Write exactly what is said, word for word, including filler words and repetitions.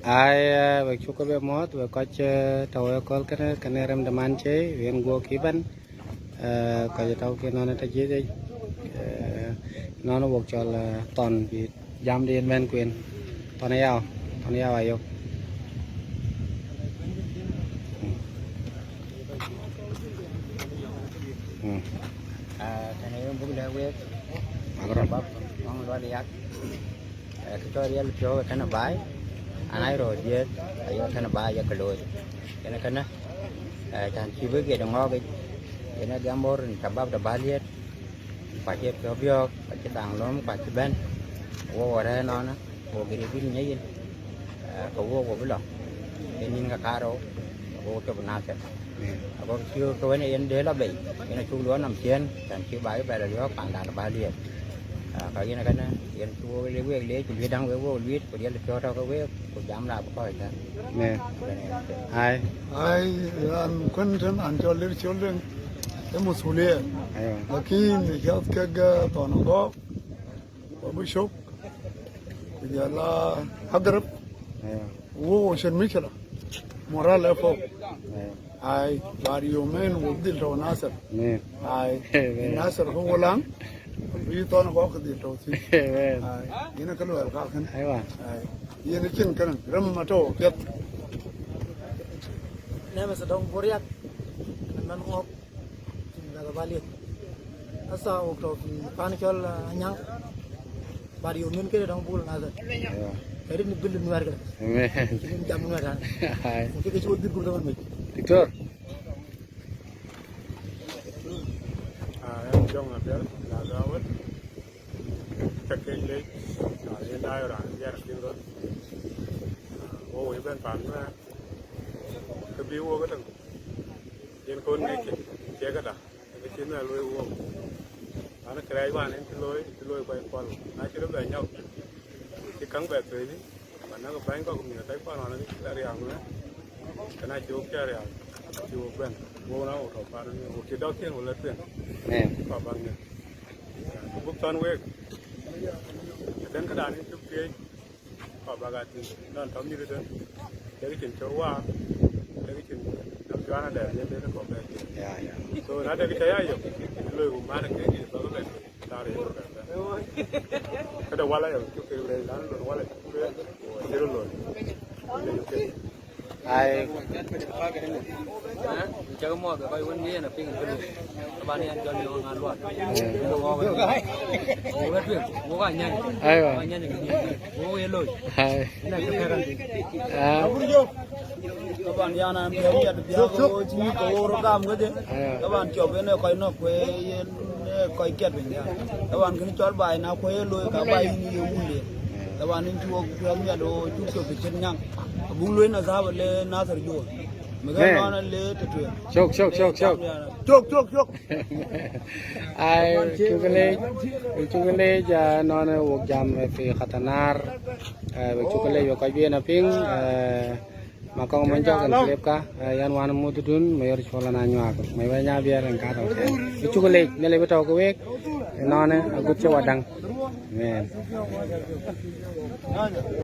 Ai, eh, wek cuk kɛ bɛ muɔth, wek kɔc, eh, tɔw ɛ kɔl kɛnɛ, kɛnɛ rɛm däman cɛ, wen guɔk iban. Eh, kɔc tɔw kɛ nɔnɛ tɔ jiec, eh, nɔnɛ wok cɔl, eh, thɔn bi jam di mɛn kuɛn. Thɔn yaw, thɔn yaw ayok. Mm. Ah, kɛnɛ yom buk lɛ wek. Agro. Bab, ɔŋ lual yak. Eh, kɛ cɔl riɛl piɔk kɛnɛ baai, an a rɔ diet, a yɔ kɛnɛ baai yɛ kɛ looi. Kɛnɛ kɛnɛ, eh, can ci wek yɛ di ŋɔɔk ic, kɛnɛ gɛm bor in ca bab dɛ bal yet, kua ci piɔk biɔk, kua ci daŋ lom, kua ci bɛn, wok wä rɛ nɔnɔ, wok giri bi nyɛ yin, eh, kɛ wok wä bi lɔ, kɛ nin kɛ karɔ, wok cop nasɛ. Ago ci kɛ wen yɛn dee la bei, yɛn a cuk luɔn nam ciɛn, can ci ba i̱ bɛl a liɔk pandan ba liɛt. Ah, ka yɛn kɛnɛ, yɛn ci wok le wek le, ci liet daŋ wek wok liet, ku diɛl piɔt tɔ kɛ wek, ku jam la bi kɔc tɛn. Mɛ. Ai. Ai, an kuɛn tɛn an cɔl lir col den, ɛ musuliɛ. Aiwa. Lakin ni jath kɛ gɛ thɔn gɔk. Wa bi cop. Ku jɛ la agrib. Aiwa. Wo wo cin mickila. Moral ɛ fok. Aiwa. Ai, bar yomen wo dhil tɔw Nasir. Amen. Ai, Nasir kä Wulaŋ. Bi thɔn kɔk dhil tɔw thin. Amen. Ai, yɛn kä luɛl ka kän. Aiwa. Ai, yɛn cin kän rɛm ma tɔw piɛth. Nɛmɛ sɛ dɔŋ buriak. Mɛn ŋɔk. Tin bɛ kɛ ba liet. Asa wok tɔ fi pan cɔl, ah, Anyaŋ. Bar yomen kɛ dɔŋ bul Nasir. Aiwa. Kɛ rin bil Nuɛr kɛ. Amen. Ci rin jam Nuɛr tan. Ai. Ci kɛ ci wok dhil gul dɔŋ mec. Diktor. Ah, ɛn Jɔŋ Apiɛl, la Gawel. Cä kec lec, ah, yɛn da̱a̱ ran biɛr tin rot. Ah, wo wee ben pan mɛ. Kä bi wo kä täŋ. Yɛn kon ŋi̱i̱c cɛ, cɛ kä da̱. Kä ci mɛ lo̱i wo. An kɛ rɛc wan in ti lo̱i, ti lo̱i kuay kual. Na ci rɔ bɛ nyɔk. Ci ka̱ŋ bɛ thueeni. Banɛ kɛ bany kɔk mi kɛ kuan wan kɛ riaŋ mɛ. Kɛn a ci wok cɛ riaŋ. Ci wok ben. Wok na wok tɔ par ni wok ci dɔk cien wala tueŋ. Amen. Kɔ bak ni. Kɛ buk thɔn wek. Kɛ den kä dan in cuk thiec. Kɔ bak a ti. Nɔn tɔ mi ti den. Dek cin cor wa. Dek cin nam cuan a dɛr ni den kɔ bɛ. Ya, ya. So na dek cɛ ya yok. Loy ku mar kɛ ni bak bɛ. Ai. Cakɛ muɔth kɛ kɔc wän ŋi̱i̱c ɛn a piŋ kɛ lo̱c. Kä ban yɛn jɔl yɔŋ a luak. Wä tueŋ, wä ka nyany. Aiwa. Wä nyany kɛ di̱i̱t. Wä wä yɛ lo̱c. Ai. Nɛ kɛ pɛk an piŋ. Ah. Taban yan an biak wiat biak o ci mi ko woro gam wede. Taban cɔp en e kɔc nɔk kue yen e kɔc kiat piny ya. Taban kini cɔl bai na kue ye loy ka bai ni ye wunde. Taban in ci wok piɔth miat o cuk cop ti cin nyaŋ. Abuk loy na zaba le Nasir juɔ. Mi kɛ nɔn le te tueŋ. Cok, cok, cok, cok. Cok, cok, cok. Ai, cuk lec, cuk lec, ah, nɔnɛ wok jam, eh, fi khatanar. Eh, wek cuk lec wek kɔc bien a piŋ, eh, ma kɔŋ mɔny jɔk ɛn clip ka, eh, yan wan mududun, ma yor cuɔl na nyuak, ma yor nya biɛr ɛn ka tɔk kɛn. Wek cuk lec, ne lec bi tɔk wek, eh, nɔnɛ, a gut cɛ wa daŋ. Amen.